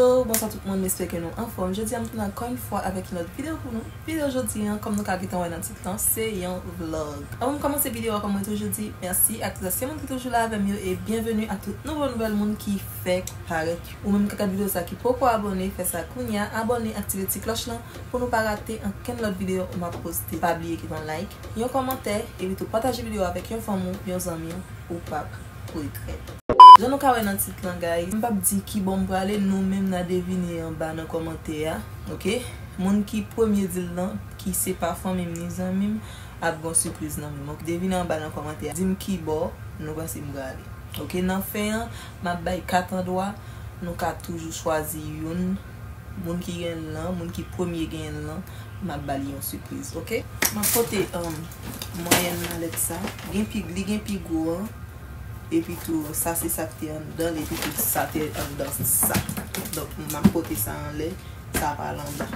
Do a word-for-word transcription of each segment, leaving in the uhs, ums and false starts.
Hello, bonswa tout moun, m espere ke nou anfòm. Jodi a, m tounen ankò yon fwa avèk yon lòt videyo pou nou. Videyo jodi a, kòm nou ka gentan wè nan tit lan, se yon vlog. Anvan m kòmanse videyo a, kòm mwen toujou di, mèsi ak tout ansyen moun ki toujou la avè m yo, e byenveni ak tout nouvo nouvèl moun ki fèk parèt. Ou menm k ap gad videyo sa ki poko abòne, fè sa kounye a, abòne, aktive ti klòch lan pou nou pa rate ankenn lòt videyo m ap poste. Pa bliye kite yon like, yon kòmantè, epi tou pataje videyo a avèk yon fanmi w, yon zanmi w, ou p ap regrèt. Jan nou ka wè nan tit lan, guys, m p ap di ki bò m prale, nou menm n a devine anba nan kòmantè a, oke? Moun ki premye di l lan, ki se pa fanmi m ni zanmi m, ap gon sipriz nan men m, oke? Devine anba nan kòmantè a, di m ki bò nou panse m prale, oke? Nan fen an, m ap bay kat andwa, nou ka toujou chwazi youn. Moun ki gen l lan, moun ki premye gen l lan, m ap ba li yon sipriz, oke? M ap pote, um, mwayèn malèt sa. Gen pi, li gen pi gwo an. Epi tou, sa se sa k te anndan l, epi tou sa te anndan sa. Donk, m ap pote sa anlè, sa pral anba.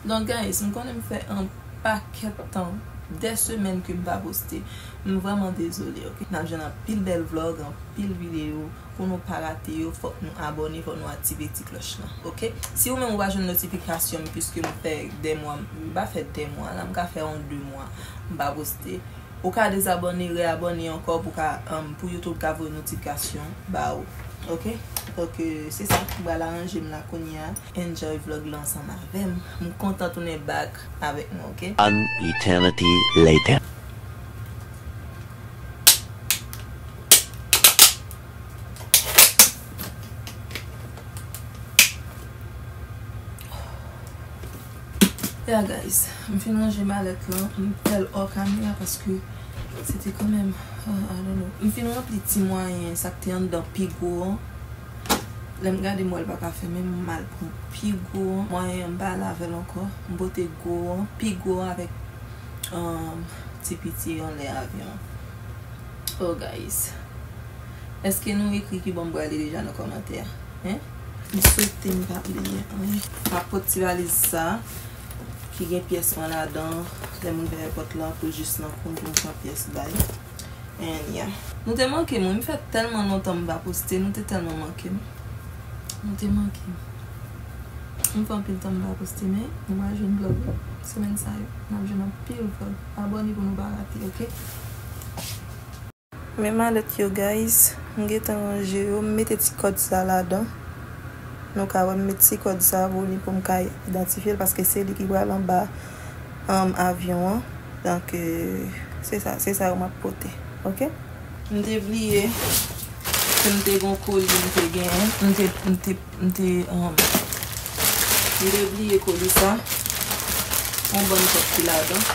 Donk, guys, m konnen m fè yon pakèt tan, dè semèn ke m pa poste. M vrèman dezole, oke? N ap jwenn anpil bèl vlog, anpil videyo. Pou nou pa rate yo, fòk nou abòne, fòk nou aktive ti klòch lan, oke? Si ou menm ou pa jwenn notifikasyon m, piske m fè dè mwa, m pa fè dè mwa la, m ka fè yon de mwa m pa poste. Ou ka dezabòne, reabòne ankò pou ka, um, pou YouTube ka voye notifikasyon ba ou, oke? Donk, euh, se sa, m pral aranje m la kounye a. Enjoy vlog lan ansanm avè m. M kontan tounen back avèk nou, oke? One eternity later. Ya, guys, m fin ranje malèt lan, m fè l hors caméra paske se te kanmenm, ah, I don't know. M fin ranpli ti mwayen, sa k te anndan pi gwo an. Lè m gade, m wè l pa ka fè, men m al pran pi gwo an. Mwayen an, m pa al avè l ankò. M pote gwo an, pi gwo an avèk, um, ti piti anlè avyon an. Oh, guys. Èske nou ekri ki bò m prale deja nan kòmantè a? Hein? M swete m pa bliye anyen. M ap pot ti valiz sa, ki gen pyès mwen ladan. Lè m ouvè pòt la, pou l jis nan kou m pou m pran pyès bay. And yeah. Nou te manke m, wi. M fè tèlman lontan m pa poste, nou te tèlman manke m. Nou te manke m. M fè anpil tan m pa poste, men nou pral jwenn vlog semèn sa yo. N ap jwenn anpil vlog. Abòne pou nou pa rate, oke? Men malèt yo, guys. M gentan ranje yo. M mete ti kòd sa ladan. Nou ka wè m met ti kòd sa pou li, pou m ka idantifye l, paske se li ki pral anba, um, avyon an. Donk, euh, se sa, se sa yo m ap pote. Oke? M te bliye ke m te gon koli m te genyen. M te, m te, m te, um, m te bliye koli sa. Yon bann kòb ki ladan.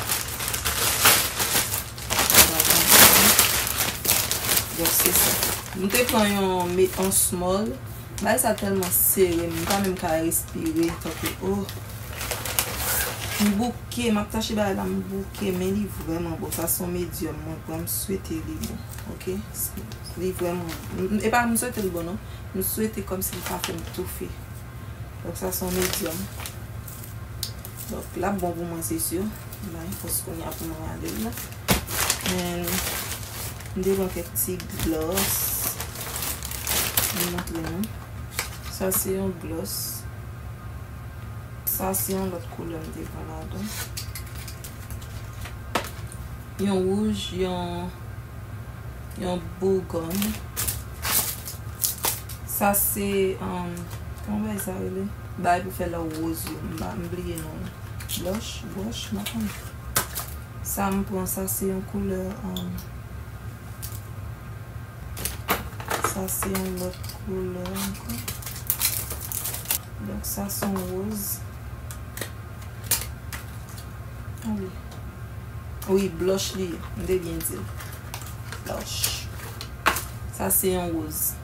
Donk, se sa. M te pran yon, yon small. Bagay sa tèlman sere, m pa menm ka respire, tankou, oh. M bouke, m ap tache bagay la, m bouke, men li vrèman bon. Sa se yon medium, mwen pran, m swete li bon, oke? Li vrèman bon. M, e pa m swete l bon, non. M swete kòmsi li pa fè m toufe. Donk, sa se yon medium. Donk, l ap bon pou mwen, se si. M ba li fòs kounye a pou mwen ale la. Men, m te pran kèk ti gloss. M montre nou. Sa se yon gloss. Sa se yon lòt koulè m te pran ladan. Yon wouj, yon yon bougon. Sa se, um, kòman bagay sa rele? Bagay pou fè lè w woz yo. M pa, m bliye non. Blush, brush, m pa konnen. Sa m pran, sa se yon koulè, um, sa se yon lòt koulè ankò. Donk, sa se yon woz. Ah wi. Wi, blush li ye. M te byen di l. Blush. Sa se yon woz.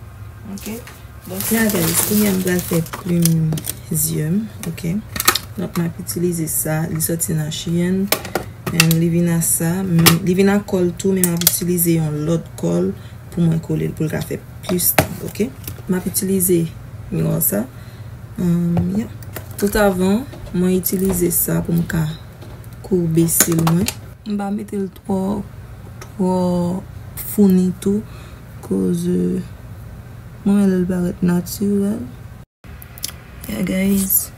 Oke? Donk, la, guys, kounye a m pral fè plim zye m, oke? Donk, m ap itilize sa. Li soti nan Shein. Em, li vin a sa. M, li vin a kòl tou, men m ap itilize yon lòt kòl pou mwen kole l, pou l ka fè plis tan, oke? M ap itilize miwa sa. Em, yeah. Tout avan, mwen itilize sa pou m ka koube sil mwen. M pa mete l twò, twò founi tou, koz, euh, mwen renmen lè l parèt natirèl. E Guys,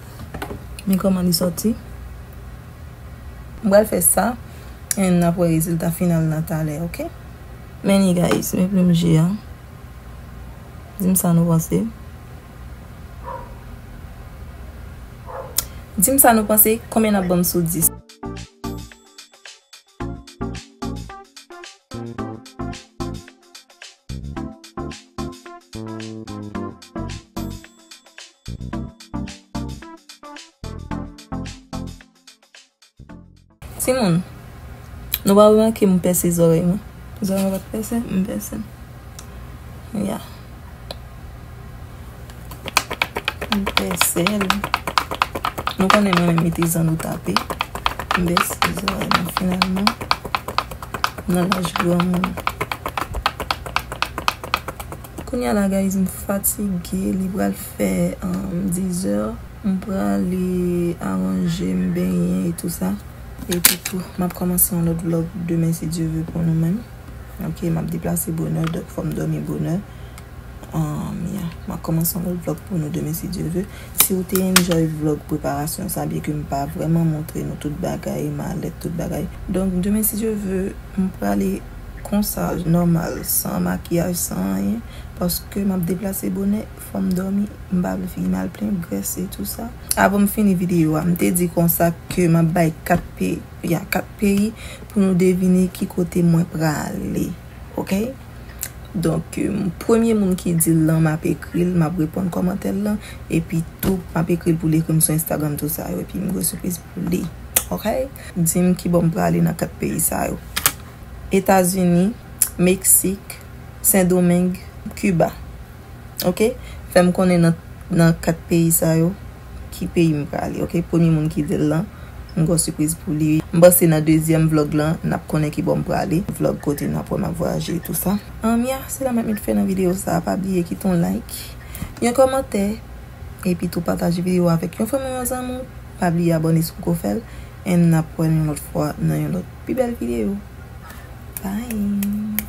men kòman li sòti. M pral fè sa, and n ap wè rezilta final nan talè, ok? Men li, guys, men plim je a. Di m sa nou panse. Di m sa nou panse, konbyen n ap ban m sou dis? Timoun, nou pa remake m pèse zòrèy mwen? Zòrèy mwen pa t pèse, m pèse. Ya. M pèse l. Nou konnen mwen menm mete zanno tape. M pèse zòrèy mwen finalman. Nan laj granmoun. Kounye a la, guys, m fatige. Li pral fè, um, dizè. M prale aranje m, benyen e tou sa. Epi tou, m ap kòmanse yon lòt vlòg demen, si Dye ve, pou nou menm. Ok, m ap deplase bonè, donk fò m dòmi bonè. Um, ya, m ap kòmanse yon lòt vlòg pou nou demen, si Dye ve. Si w te enjoy vlòg preparasyon sa, byen ke m pa vrèman montre nou tout bagay, malèt, tout bagay. Donk, demen, si Dye ve, m prale konsa, nòmal, san makiyaj, san anyen, paske m ap deplase bonè, fò m dòmi, m pa vle figi m al plen grès e tou sa. Avan m fini videyo a, m te di konsa ke m ap bay kat peyi, ya, kat peyi pou nou devine ki kote mwen prale, ok? Donk, um, premye moun ki di l lan, m ap ekri l, m ap reponn kòmantè l lan, epi tou, m ap ekri l pou li ekri m sou Instagram, tou sa yo, epi m gen sipriz pou li, ok? Di m ki bò m prale nan kat peyi sa yo. Etazini, Meksik, Sendomeng, Kiba. Ok? Fè m konnen nan, nan kat peyi sa yo, ki peyi m prale, ok? Premye moun ki di l lan, m gen yon sipriz pou li. M panse nan dezyèm vlòg lan, n ap konnen ki bò m prale. Vlòg kote n ap wè m ap vwayaje e tou sa. Anm, ya, se la m ap met fen nan videyo sa a. Pa bliye kite yon like, yon kòmantè, epi tou pataje videyo a avèk yon fanmi w, yon zanmi w. Pa bliye abòne si w poko fè l. And n ap wè n yon lòt fwa nan yon lòt pi bèl videyo. Bye!